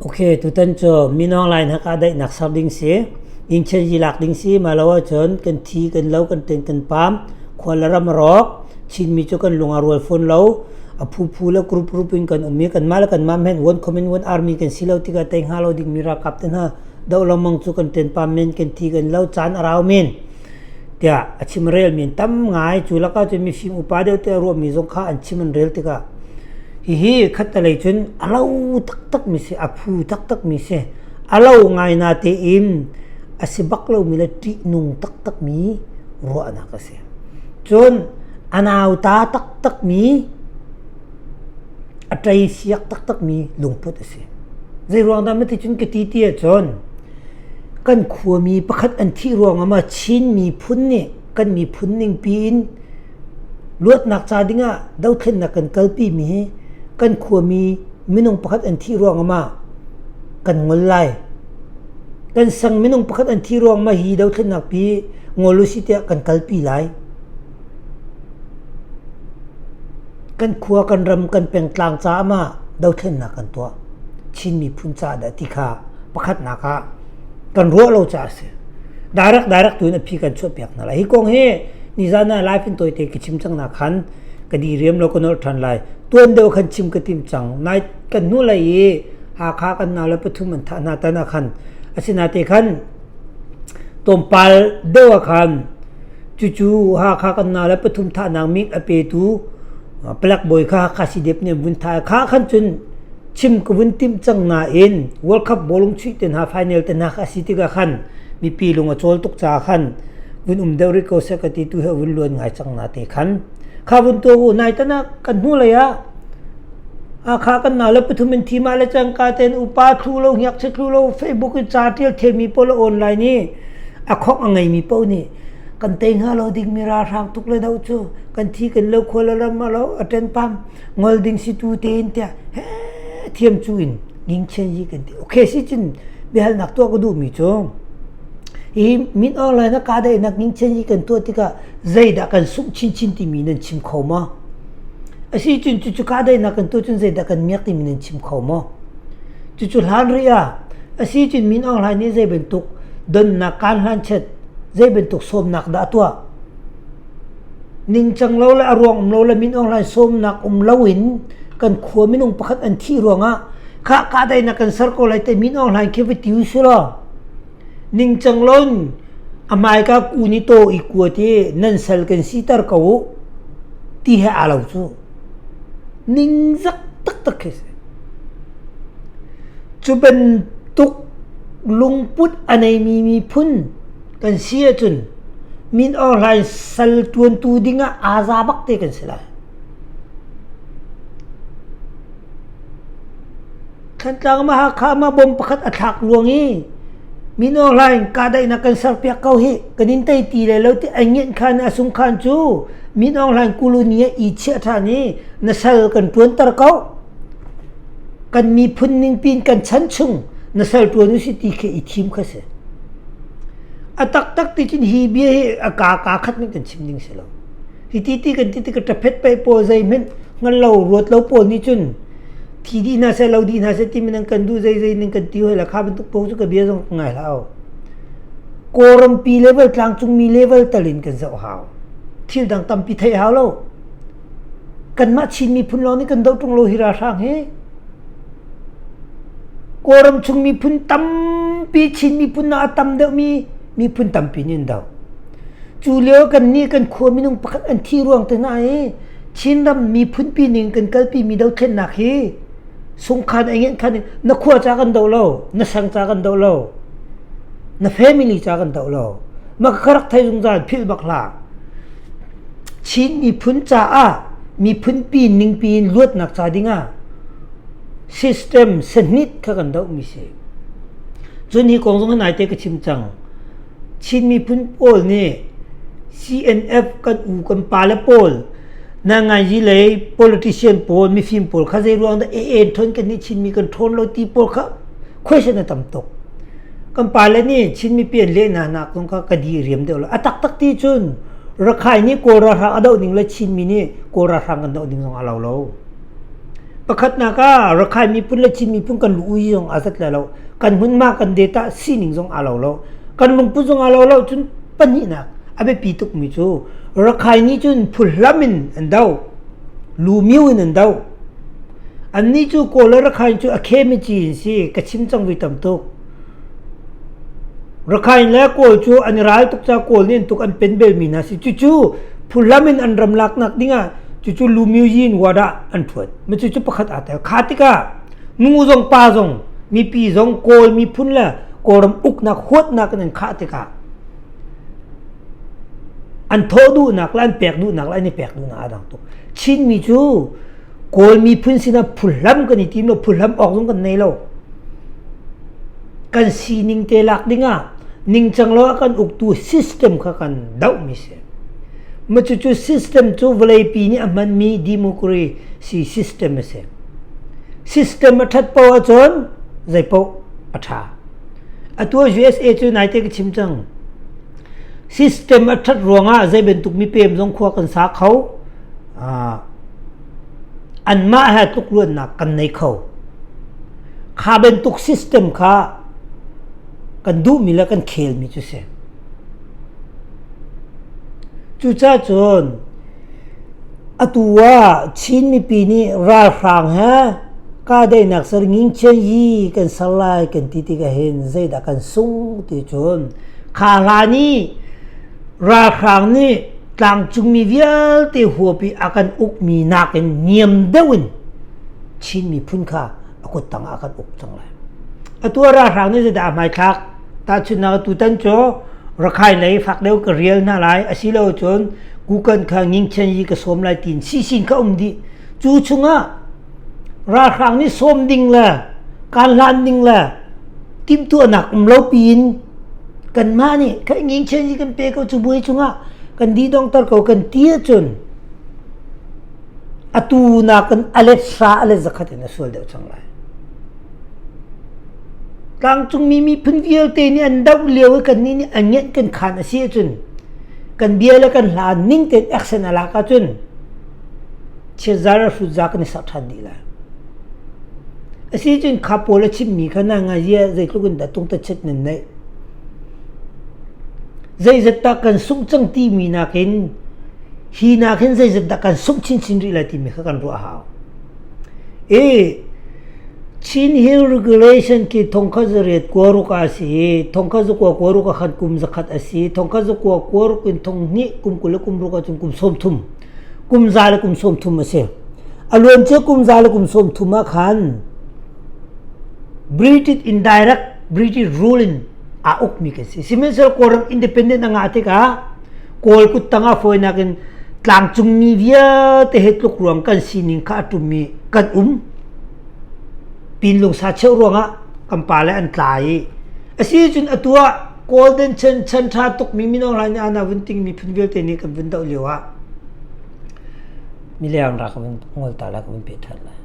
Ok, tutan cu Min Aung Hlaing hak ah daihnak ser ding si. Ngingchen yi lak ding si. Mah lo ahcun kan thi, kan lo, kan ten, kan pam. Khua le ram a rawk. Chinmi cu kan lung a rual fawn lo. A phuphu le group group in kan um i kanmah le kanmah hmenh one common one army kan si lo tikah tei hnga lo dingmi ralkap te hna doh lengmang cu kan ten pam men, kan thi, kan lo, caan a rau men. Tiah a chim rel mi an tam ngai. Cu lakah cun mifim upa deuh te a ruahmi zong kha an chim an rel tikah hihi khattelei cun a lo taktak mi si, a phu taktak mi si. A lo ngai na tein a si bak lomi le ṭihnung taktak mi ruahnak a si. Cun a nauta taktak mi a ṭei siak taktak mi lungput a si. Zei ruang dah mati cun ka ti ti ahcun kan khuami pakhat an thih ruangah ma Chin miphun nih kan miphun ningpi in luatnak ca dingah dothlennak kan kalpi mi hi kan khuami minung pakhat an thih ruangah ma kan ngol lai. Kan sang minung pakhat an thih ruang ma hi dothlennak pi ngol usi tiah kan kalpi lai. Kan khua kan ram kan pengtlang caah ma dothlennak kan tuah. Chin miphun caah dah ti kha pakhatnak ah kan ruah lo caah a si. Direct direct tu in a phi kan chuahpiak hna lai. Hi kong hi nizan ah live in tawite ka chim cang na khan ka di riam lo ka nolh ṭhan lai. Tuan deuh khan chim ka tim cang. Nai kan hnu lei i Hakha kan nau le pathum an thah hna tan ah khan asinate khan tlawmpal deuh ah khan cucu Hakha kan nau le pathum thahnak min a petu palek bawi kha Hakha CDF nih an vun thah kha khan cun chim ka vun timh cang nain World Cup bawlung chuih te hna final te hna kha a si tikah khan mipi lung a cawl tuk caah khan vun um deuh rih ko seh ka ti tu he vun luan ngai cang na te khan kha vun tuah u nai tan ah kan hnu lei ah Hakha kan nau le pathum in thim ah le cangka tein upa thlu lo ngakchia thlu lo Facebook in ca tial thiammi pawl online i a khok a ngeimi paoh nih kan tei hnga lo dingmi ralhrang tuk le do cu kan thi kan lo khua le ram lo a ṭen pam ngol ding si tu tein tiah he thiam cu in ngingchen yi kan ti okay si cun biahalnak tuah ka duhmi cu hi min online a kahdaihnak ngingchen yi kan tuah tikah zeidah kan sungh chinchin timi nan chim kho maw Asi cun cucu kahdaihnak kan tuah cun zeidah kan miak timi nan chim kho maw? Cucu hlan rih ah asi cun Min Aung Hlaing nih zei bantuk donnak kaan hlan chet zei bantuk sawmnak dah a tuah? Ningcang lo le a ruang um lo le Min Aung Hlaing sawmnak um loin kan khua minung pakhat an thih ruangah khah kahdaihnak kan ser ko lai te Min Aung Hlaing khi va ti usih law Ningcang loin a hmaika kun i taw i kuat i nan sal kan siter ko u ti he aa lo cu. Ningzak taktak khi si. Cu bantuk lungput a neimi miphun kan si ahcun Min Aung Hlaing sal ṭuantu dingah aa za bak te kan si lai. Thantlang ma Hakha ma bom pakhat a thlak luang i Min Aung Hlaing kahdaihnak kan serpiak ko hi kan in tei ti le lo ti ai ngenh khan a sung khan cu Min Aung Hlaing kuluni ah i chiah ṭhan i na sal kan ṭuanter ko kan miphun ning pin kan chan chung na sal ṭuan u si ti khi i thim kha si a taktak ti cun hi bia hi a ka ka khat nih kan chim ding si lo hi ti ti kan ti ti ka ṭaphet pe pawl zeihmanh hngal lo ruat lo pawl nih cun thi dih hna seh lo dih hna seh timi nan kan duh zeizei nan kan ti hoi la kha bantuk paoh cu ka bia zong ka ngai hlah o Kawlrampi level tlangcungmi level tal in kan zoh hau thil dang tampi theih hau lo kanmah Chin miphun lawng nih kan doh ṭung lo hi ralhrang hi Kawlram chung miphun tampi Chin miphun ah a tam deuhmi miphun tampi nih an doh cu lio kan nih kan khua minung pakhat an thi ruang te hna hi Chinram miphunpi ning kan kalpimi dothlennak hi sungkhan a ngenh khan na khua ca kan do lo, na sang ca kan do lo, na family ca kan do lo. Ma ka rak thei zungzal philh bak hlah. Chin miphun caah miphunpi ningpi in luatnak ca dingah system sahnit kha kan dohmi si. Cun hi kong zong hi naite ka chim cang. Chin miphun pawl nih CNF kan u kan pale pawl nangayi lei politician pawl mifim pawl kha zei ruang dah AA ṭhawn kan nih Chinmi kan ṭhawn lo ti pawl kha question a tam tuk. Kan pale nih Chin mipi an leh hna nak zong kha ka di riam deuh lo. A taktak ti cun Rakhine nih Kawl ralhrang a doh ning le Chinmi nih Kawl ralhrang kan doh ning zong a lo lo. Pakhatnak ah Rakhine miphun le Chin miphun kan lu ui zong aa zat lai lo. Kan hmunhma kan data sining zong aa lo lo. Kan lungput zong aa lo lo. Cun pahnihnak a biapi tukmi cu Rakhine nih cun phuhlam in an do. Lumiu in an do. Annih cu Kawl le Rakhine cu a khemici in si ka chim cang vui tam tuk. Rakhine le Kawl cu an i ral tuk caah Kawl nih an tuk an pen belmi hna si. Cucu phuhlam in an ram laknak dingah cucu Lumyuyin wadah an ṭhuat. Ma cucu pakhat aa tel. Kha tikah nu zong pa zong mipi zong Kawl miphun le Kawlram uknak huatnak in an khah tikah an thawh duhnak le an pek duhnak le an i pek duhnak aa dang tuk. Chinmi cu Kawl miphun sinah phuhlam kan i tim lo, phuhlam awk zong kan nei lo. Kan sining te lak dingah ningcang lo ah kan uktu system kha kan dohmi si. Ma cucu system cu vawleipi nih a hmanmi democracy system a si. System a ṭhat paoh ahcun zeipaoh a ṭha. Atu USA cu naite ka chim cang. System a ṭhat ruangah zei bantuk mipem zong khua kan sa kho. Anmah he tlukruannak kan nei kho. Kha bantuk system kha kan duhmi le kan khelmi cu si. Cucaah cun atu ah Chin mipi nih ralhrang he kahdaihnak ser ngingchian yi kan ser lai kan ti tikah hin zeidah kan sung ti cun kha hlan i ralhrang nih tlangcungmi vialte huap i a kan ukmi nakin niam deuh in Chin miphun kha a kuttang ah a kan uk cang lai. Atu ah ralhrang nih zeidah a hmaithlak? Tahchunhnak tutan cu Rakhine lei fak deuh ka rial hna lai asilo cun Kukan kha ngingchen yi ka sawm lai tiin sisin ka um dih. Cu chungah ralhrang nih sawm ding le kan hlan ding le timhtuahnak um lo piin kanmah nih kha ngingchen yi kan pe ko cu buai chungah kan di dongter ko kan ti ahcun atu nakin alet hra alet zakhat in a sual deuh cang lai. Tlangcungmi miphun vialte nih an doh lio i kannih nih an ngenh kan khan a si ahcun kan bia le kan hla ning tein action a lak ahcun chiatza le hrutza kan i sak ṭhan dih lai. A si cun kha pawl a chimmi kha na ngazia zeitluk in dah tungtachet nan neih. Zeizat dah kan sungh cang timi nakin hi nakin zeizat dah kan sungh chinchin rih lai timi kha kan ruah a hau. I Chin Hill Regulation khi thongkhat zariat kuaruk a si i thongkhat zakua kuaruk ah khan kum zakhat a si. Thongkhat zakua kuaruk in thonghnih kum 20 le kum ruk ahcun kum 30 kum za le kum 30 a si. A luancia kum za le kum 30 ah khan British indirect British rule in aa ukmi kan si. Sihmanhsehlaw Kawlram independent a ngah tikah Kawl kuttang ah fawinak in tlangcungmi vialte he tluk ruang kan sining kha a ṭummi kan um. Pinlungsa cheuh ruangah kan pale an tla i a si cun atu ah Golden chan chan ṭha tukmi mino hla nih ana vun ting miphun vialte nih kan vun doh lio ah mileng ra ka vun ngol ta la ka vun pe ṭhan lai.